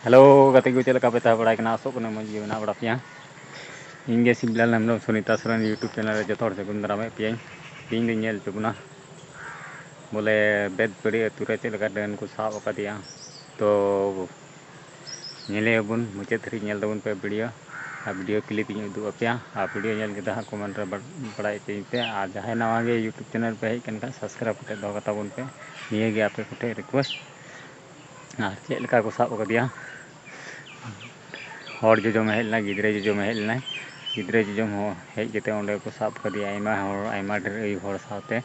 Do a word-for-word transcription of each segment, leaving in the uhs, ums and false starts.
Hello ᱜᱟᱛᱮ ᱠᱚ, ᱪᱮᱫ ᱞᱮᱠᱟ ᱯᱮ ᱛᱟᱦᱮᱸ ᱵᱟᱲᱟᱭ ᱠᱟᱱᱟ? ᱟᱥᱚᱜ ᱠᱟᱹᱱᱟᱹᱧ ᱢᱚᱡᱽ ᱜᱮ ᱢᱮᱱᱟᱜ ᱵᱟᱲᱟ ᱯᱮᱭᱟ᱾ ᱤᱧ ᱜᱮ ᱥᱤᱵᱞᱟᱞ ᱦᱮᱢᱵᱨᱚᱢ, ᱥᱩᱱᱤᱛᱟ ᱥᱚᱨᱮᱱ YouTube ᱪᱮᱱᱮᱞ ᱨᱮ ᱡᱚᱛᱚ ᱦᱚᱲ ᱥᱟᱹᱜᱩᱱ ᱫᱟᱨᱟᱢᱮᱫ ᱯᱮᱭᱟᱹᱧ᱾ ᱛᱮᱦᱮᱧ ᱫᱚᱧ ᱧᱮᱞ ᱦᱚᱪᱚ ᱵᱚᱱᱟ ᱵᱚᱞᱮ ᱵᱮᱫᱵᱟᱹᱲᱤ ᱟᱹᱛᱩ ᱨᱮ ᱪᱮᱫ ᱞᱮᱠᱟ ᱰᱟᱹᱱ ᱠᱚ ᱥᱟᱵ ᱟᱠᱟᱫᱮᱭᱟ᱾ ᱛᱚ ᱧᱮᱞᱮᱭᱟᱵᱚᱱ, ᱢᱩᱪᱟᱹᱫ ᱫᱷᱟᱹᱨᱤᱡ ᱧᱮᱞ ᱛᱟᱵᱚᱱ ᱯᱮ ᱵᱷᱤᱰᱤᱭᱳ, ᱟᱨ ᱵᱷᱤᱰᱤᱭᱳ ᱠᱞᱤᱯ ᱤᱧ ᱩᱫᱩᱜ ᱟᱯᱮᱭᱟ᱾ ᱟᱨ ᱵᱷᱤᱰᱤᱭᱳ ᱧᱮᱞ ᱠᱟᱛᱮ ᱦᱟᱸᱜ ᱠᱚᱢᱮᱱᱴ ᱨᱮ ᱵᱟᱲᱟᱭ ᱦᱚᱪᱚᱧ ᱯᱮ᱾ ᱟᱨ ᱡᱟᱦᱟᱸᱭ ᱱᱟᱣᱟ ᱜᱮ YouTube ᱪᱮᱱᱮᱞ ᱯᱮ ᱦᱮᱡ ᱟᱠᱟᱱ ᱠᱷᱟᱱ, ᱥᱟᱵᱥᱠᱨᱟᱭᱤᱵᱽ ᱠᱟᱛᱮ ᱫᱚᱦᱚ ᱠᱟᱛᱟ ᱵᱚᱱ ᱯᱮ᱾ ᱱᱤᱭᱟᱹ ᱜᱮ ᱟᱯᱮ ᱠᱚᱴᱷᱮᱱ ᱨᱤᱠᱩᱭᱮᱥᱴ᱾ ᱟᱨ ᱪᱮᱫ ᱞᱮᱠᱟ ᱠᱚ ᱥᱟᱵ ᱟᱠᱟᱫᱮᱭᱟ, ᱦᱚᱲ ᱡᱚᱡᱚᱢᱮ ᱦᱮᱡ ᱞᱮᱱᱟ, ᱜᱤᱫᱽᱨᱟᱹ ᱡᱚᱡᱚᱢᱮ ᱦᱮᱡ ᱞᱮᱱᱟᱭ᱾ ᱜᱤᱫᱽᱨᱟᱹ ᱡᱚᱡᱚᱢ ᱦᱚᱸ ᱦᱮᱡ ᱠᱟᱛᱮ ᱚᱸᱰᱮ ᱠᱚ ᱥᱟᱵ ᱠᱟᱫᱮᱭᱟ ᱟᱭᱢᱟ ᱦᱚᱲ, ᱟᱭᱢᱟ ᱰᱷᱮᱨ ᱟᱹᱭᱩ ᱦᱚᱲ ᱥᱟᱶᱛᱮ᱾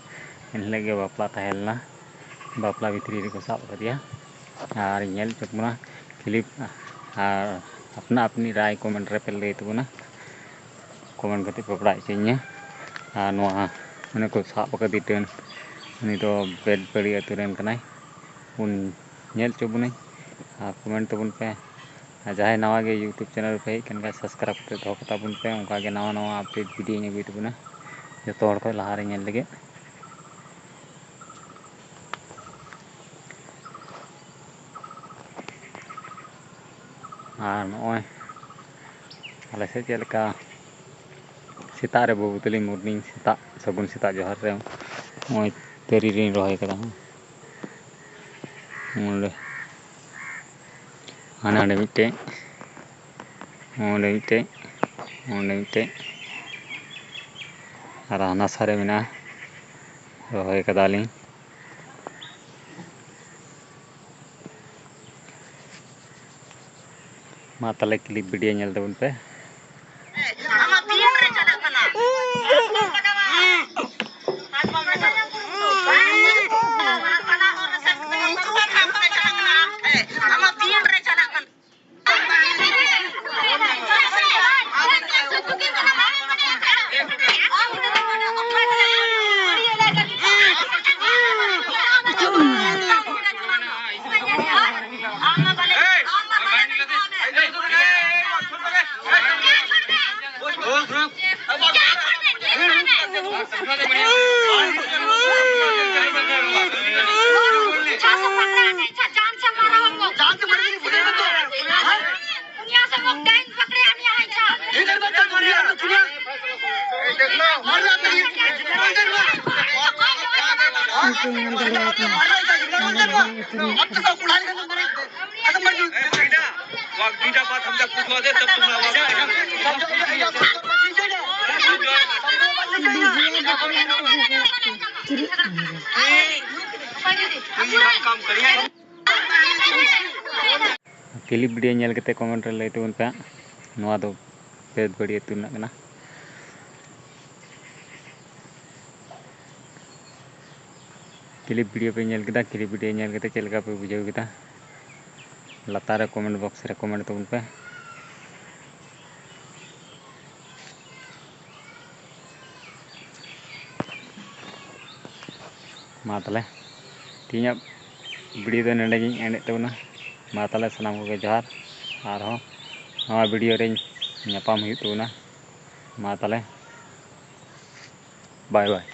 ᱮᱱᱦᱤᱞᱳᱜ ᱜᱮ ᱵᱟᱯᱞᱟ ᱛᱟᱦᱮᱸ ᱞᱮᱱᱟ, ᱵᱟᱯᱞᱟ ᱵᱷᱤᱛᱨᱤ ᱨᱮᱠᱚ ᱥᱟᱵ ᱠᱟᱫᱮᱭᱟ᱾ ᱟᱨ ᱧᱮᱞ ᱦᱚᱪᱚ ᱵᱚᱱᱟ ᱠᱞᱤᱯ, ᱟᱨ ᱟᱯᱱᱟ ᱟᱯᱱᱤ ᱨᱟᱭ ᱠᱚᱢᱮᱱᱴ ᱨᱮᱯᱮ ᱞᱟᱹᱭ ᱛᱟᱵᱚᱱᱟ᱾ ᱠᱚᱢᱮᱱᱴ ᱠᱟᱛᱮ ᱯᱮ ᱵᱟᱲᱟᱭ ᱦᱚᱪᱚᱧᱟ᱾ ᱟᱨ ᱱᱚᱣᱟ ᱩᱱᱤ ᱠᱚ ᱥᱟᱵ ᱟᱠᱟᱫᱮ ᱰᱟᱹᱱ, ᱩᱱᱤ ᱫᱚ ᱵᱮᱫᱵᱟᱹᱲᱤ ᱟᱹᱛᱩ ᱨᱮᱱ ᱠᱟᱱᱟᱭ᱾ ᱵᱚᱱ ᱧᱮᱞ ᱦᱚᱪᱚ ᱵᱚᱱᱟᱹᱧ᱾ ᱟᱨ ᱠᱚᱢᱮᱱᱴ ᱛᱟᱵᱚᱱ ᱯᱮ᱾ ᱟᱨ ᱡᱟᱦᱟᱸᱭ ᱱᱟᱣᱟ ᱜᱮ YouTube ᱪᱮᱱᱮᱞ ᱯᱮ ᱦᱮᱡ ᱟᱠᱟᱱ ᱠᱷᱟᱱ, ᱥᱟᱵᱥᱠᱨᱟᱭᱤᱵᱽ ᱠᱟᱛᱮ ᱫᱚᱦᱚ ᱠᱟᱛᱟ ᱵᱚᱱ ᱯᱮ᱾ ᱚᱱᱠᱟ ᱜᱮ ᱱᱟᱣᱟ ᱱᱟᱣᱟ ᱟᱯᱰᱮᱴ ᱵᱷᱤᱰᱤᱭᱳᱧ ᱟᱹᱜᱩᱭ ᱛᱟᱵᱚᱱᱟ ᱡᱚᱛᱚ ᱦᱚᱲ ᱠᱷᱚᱱ ᱞᱟᱦᱟ ᱨᱮ ᱧᱮᱞ ᱞᱟᱹᱜᱤᱫ᱾ ᱟᱨ ᱱᱚᱜᱼᱚᱭ ᱟᱞᱮ ᱥᱮᱫ ᱪᱮᱫ ᱞᱮᱠᱟ ᱥᱮᱛᱟᱜ ᱨᱮ ᱵᱟᱹᱵᱩ ᱛᱟᱹᱞᱤᱧ ᱢᱚᱨᱱᱤᱝ ᱥᱮᱛᱟᱜ, ᱥᱟᱹᱜᱩᱱ ᱥᱮᱛᱟᱜ ᱡᱚᱦᱟᱨ ᱨᱮ ᱱᱚᱜᱼᱚᱭ ᱛᱟᱹᱨᱤ ᱨᱤᱧ ᱨᱚᱦᱚᱭ ᱠᱟᱫᱟ᱾ ᱦᱚᱸ, ᱚᱸᱰᱮ ᱦᱟᱸᱰᱮ ᱢᱤᱫᱴᱮᱡ, ᱚᱸᱰᱮ ᱢᱤᱫᱴᱮᱡ, ᱚᱸᱰᱮ ᱢᱤᱫᱴᱮᱡ, ᱟᱨ ᱦᱟᱱᱟ ᱥᱟᱨᱮ ᱢᱮᱱᱟᱜᱼᱟ, ᱨᱚᱦᱚᱭ ᱠᱟᱫᱟᱞᱤᱧ᱾ ᱢᱟ ᱛᱟᱦᱞᱮ ᱠᱞᱤᱯ ᱵᱷᱤᱰᱤᱭᱳ ᱧᱮᱞ ᱛᱟᱵᱚᱱ ᱯᱮ᱾ ᱟᱢᱟᱜ ᱛᱤᱱ ᱨᱮ ᱪᱟᱞᱟᱜ ᱠᱟᱱᱟ? ᱟᱢᱟᱜ ᱛᱤᱱ ᱨᱮ ᱪᱟᱞᱟᱜ ᱠᱟᱱᱟ? ᱠᱞᱤᱯ ᱵᱷᱤᱰᱤᱭᱳ ᱧᱮᱞ ᱠᱟᱛᱮ ᱠᱚᱢᱮᱱᱴ ᱨᱮ ᱞᱟᱹᱭ ᱛᱟᱵᱚᱱ ᱯᱮ ᱦᱟᱸᱜ, ᱱᱚᱣᱟ ᱫᱚ ᱵᱮᱥ ᱵᱟᱹᱲᱤᱡ ᱟᱹᱛᱩ ᱨᱮᱱᱟᱜ ᱠᱟᱱᱟ᱾ ᱠᱞᱤᱯ ᱵᱷᱤᱰᱤᱭᱳ ᱯᱮ ᱧᱮᱞ ᱠᱮᱫᱟ, ᱠᱞᱤᱯ ᱵᱷᱤᱰᱤᱭᱳ ᱧᱮᱞ ᱠᱟᱛᱮ ᱪᱮᱫ ᱞᱮᱠᱟ ᱯᱮ ᱵᱩᱡᱷᱟᱹᱣ ᱠᱮᱫᱟ? ᱞᱟᱛᱟᱨ ᱨᱮ ᱠᱚᱢᱮᱱᱴ ᱵᱚᱠᱥ ᱨᱮ ᱠᱚᱢᱮᱱᱴ ᱛᱟᱵᱚᱱ ᱯᱮ᱾ ᱢᱟ ᱛᱟᱦᱚᱞᱮ, ᱛᱮᱦᱮᱧᱟᱜ ᱵᱷᱤᱰᱤᱭᱳ ᱫᱚ ᱱᱚᱰᱮ ᱜᱤᱧ ᱮᱱᱰᱮᱫ ᱛᱟᱵᱚᱱᱟ᱾ ᱢᱟ ᱛᱟᱦᱚᱞᱮ, ᱥᱟᱱᱟᱢ ᱠᱚᱜᱮ ᱡᱚᱦᱟᱨ, ᱟᱨᱦᱚᱸ ᱱᱟᱣᱟ ᱵᱷᱤᱰᱤᱭᱳ ᱨᱮᱧ ᱧᱟᱯᱟᱢ ᱦᱩᱭᱩᱜ ᱛᱟᱵᱚᱱᱟ᱾ ᱢᱟ ᱛᱟᱦᱚᱞᱮ, ᱵᱟᱭ ᱵᱟᱭ᱾